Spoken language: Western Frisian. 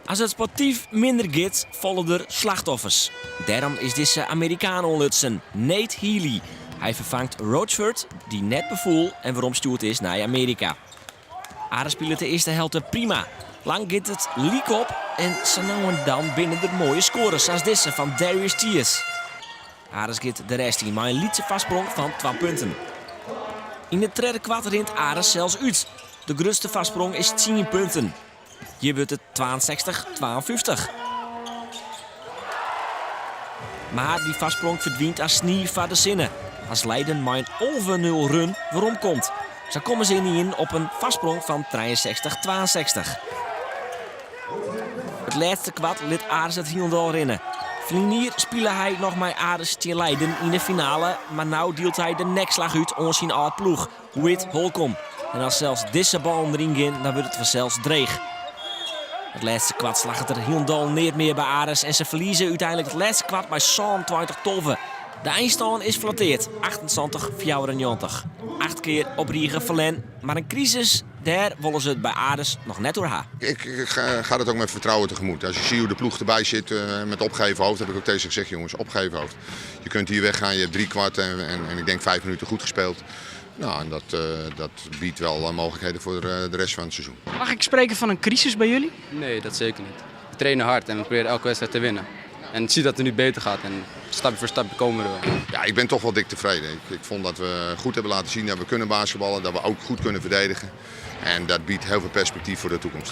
As it sportyf minder giet, falle der slachtoffers. Dêrom is dizze Amerikaan oanlutsen, Nate Healy. Hy ferfangt Rochford, dy't net befoel en weromstjoerd is nei Amearika. Aris spilet de earste helte prima. Lang giet it lykop en sa no en dan binne der moaie skoares sa as dizze fan Darius Tyus. Aris giet de rêst yn mei in lytse foarsprong fan twa punten. Yn it tredde kwart rint Aris sels út. De grutste foarsprong is tsien punten. Hjir wurdt it 62, 52. Mar dy foarsprong ferdwynt as snie foar de sinne as Leiden mei in 11-0 run weromkomt. Sa komme se ynienen op in foarsprong fan 63, 62. It lêste kwart lit Aris it hielendal rinne. Ferline jier spile hy noch mei Aris tsjin Leiden yn de finale, mar no dielt hy de nekslach út oan syn âld ploech, Whit Holcomb. En as sels dizze ballen deryn gean, dan wurdt it fansels dreech. It lêste kwart slagget der hielendal neat mear by Aris en se ferlieze úteinlik it lêste kwart mei 27 12. De einstân is flatteard, 78 94. Acht kear op rige ferlern, mar in krisis, dêr wolle se it by Aris noch net oer ha. Ik ga dat ook met vertrouwen tegemoet. Als je ziet hoe de ploeg erbij zit met opgeheven hoofd, heb ik ook tegen ze gezegd, jongens, opgeheven hoofd. Je kunt hier weggaan, je hebt drie kwart en ik denk 5 minuten goed gespeeld. Nou, en dat biedt wel mogelijkheden voor de rest van het seizoen. Mag ik spreken van een crisis bij jullie? Nee, dat zeker niet. We trainen hard en we proberen elke wedstrijd te winnen. En je ziet dat het nu beter gaat en stapje voor stapje komen we er wel. Ja, ik ben toch wel dik tevreden. Ik vond dat we goed hebben laten zien dat we kunnen basketballen, dat we ook goed kunnen verdedigen. En dat biedt heel veel perspectief voor de toekomst.